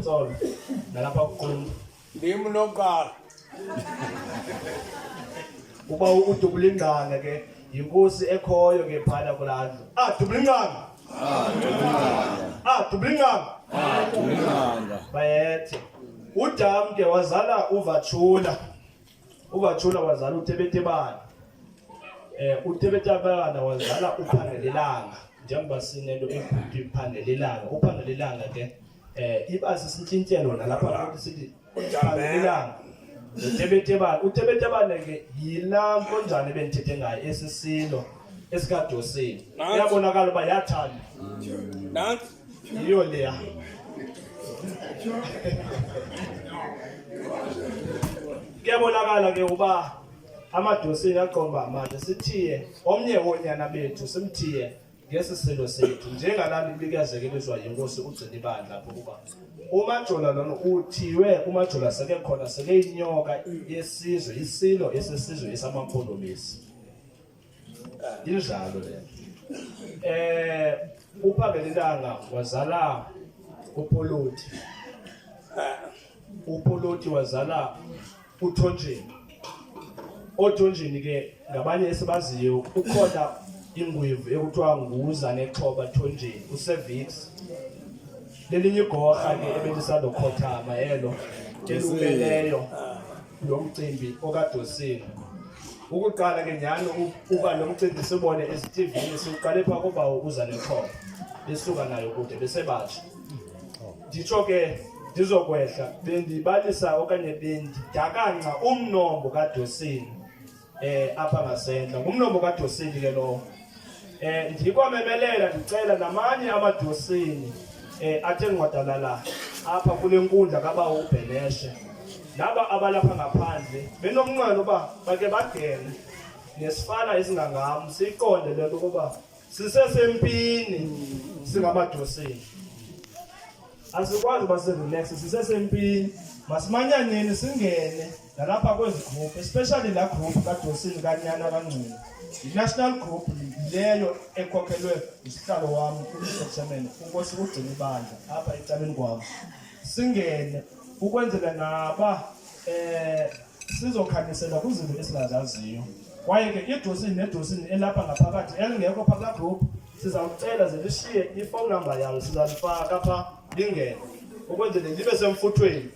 Tsolo nalapha kuqumbu. Ndim lokuqala. Uba udubula ingqanga ke yinkosi ekhoyo ke phana kulaa ndlu. Ah, dubula ingqanga. Ah, dubula ingqanga. Ah, dubula ingqanga. Ah, dubula ingqanga. Bayethe. UDam ke wazala uVatshula. UVatshula wazala uTebetebana. UTebetebana wazala uPhangelelanga. Njengoba sinento ebhuti uPhangelelanga. UPhangelelanga ke iba sisintshintshelo nalapha kuthi sithi uPhangelelanga. UTebetebana, uTebetebane ke yilaa nkonjane ebendithethe ngayo esisilo esikadosini. Iyabonakala uba yathanda. Nantsi. Yiyo leya. Kuyabonakala ke uba amadosini aqomba manje sithiye omnye woonyana bethu simthiye ngesi silo sethu njengalaa nto ibikezekeliswa yinkosi ugcina ibandla apho kuba uMajola lona uthiwe uMajola sekekhona sekeyinyoka yesizwe isilo esesizwe esamaMpondomise. Injalo le nto. UPhangelilanga wazala uPoloti. UPoloti wazala uThonjeni. OThonjeni ke ngabanye esibaziyo ukhona ingwevu ekuthiwa nguza nexhoba Thonjeni uServix. Lelinye igorha ke ebelisandokhothama elo elumeleyo lo mcimbi okaDosini. Ukuqala ke nyhani uba lo mcimbi sibone ezitivini siwuqale phaa kubawo uza nexhoba besuka nayo kude besebatsha. Nditsho ke ndizokwehla bendibalisa okanye bendidakanca umnombo kaDosini apha ngasentla. Ngumnombo kaDosini ke lowo. Ndikwamemelela ndicela namanye amadosini athe ngqwadalala apha kule nkundla kabawo uBheneshe. Naba abalapha ngaphandle benomnqweno uba bake bangene nesifana esingangam siyiqonde le nto ukuba sisesempini singamadosini. Asikwazi uba sirelaxe, sisesempini. Masimanyaneni singene nalapha kwezi group, especially laa group kaDosini kaNyana kaNgcwini. Yi-national group leyo ekhokhelwe ngusihlalo wam uMr Chairman, uNkosi uGcina ibandla apha ecaleni kwam. Singene ukwenzela naba sizokhanyiselwa kwizinto esingazaziyo. Kwaye ke idosini nedosini elapha ngaphakathi elingekho phaa kulaa group sizawucela ze lishiye i-phone number yayo, sizalifaka phaa lingene ukwenzele libe semfuthweni.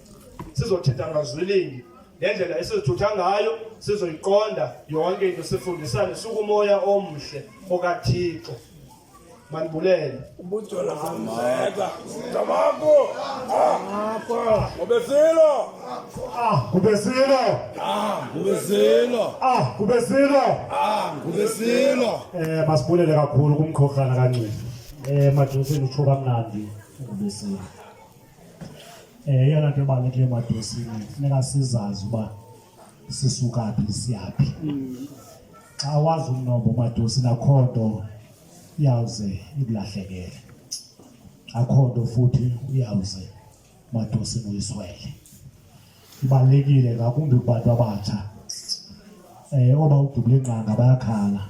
Sizothetha ngazwilinye ngendlela esizithutha ngayo, sizoyiqonda yonke into, sifundisane sukumoya omhle okaThixo. Mandibulele. Ubujola samzeka. Tabaku. Ah. Ngobesilo. Ah, ngubesilo. Ah, ngubesilo. Ah, ngubesilo. Ah, ngubesilo. Masibulele kakhulu kumqhorhana kaNcwini. Madosini utsho kamnandi ungubesilo. Eyona nto ebalulekileyo Madosini funeka sizazi uba sisuka phi siyaphi. Xa wazi umnombo Madosini akho nto iyawuze ikulahlekele. Akho nto futhi uyawuze Madosini uyiswele. Ibalulekile ngakumbi kubantu abatsha. Oba udubule ingqanga bayakhala.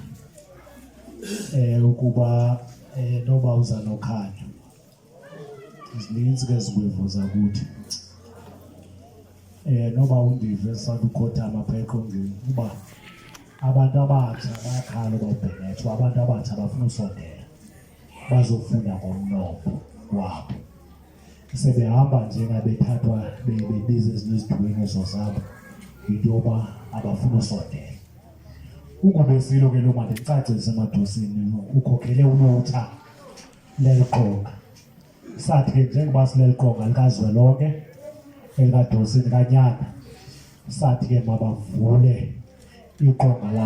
Ukuba noba uza nokhanyo. Zininzi ke zigwevu zakuthi. Noba undive esandukhothama apha eqongeni uba abantu abatsha bayakhala uba ubhenetshwa, abantu abatsha bafuna usondela bazofunda ngomnombo wabo. Sebehamba njena bethathwa bebiza ezinye izidwini ezo zabo yinto yoba abafuna usondela. UNgubesilo ke lo mandicacise emadosini ukhokhele ulutsha leli qonga. Sathi ke njengoba sileli qonga likazwelonke elikaDosini kaNyana, sathi ke mabavule iqonga labo.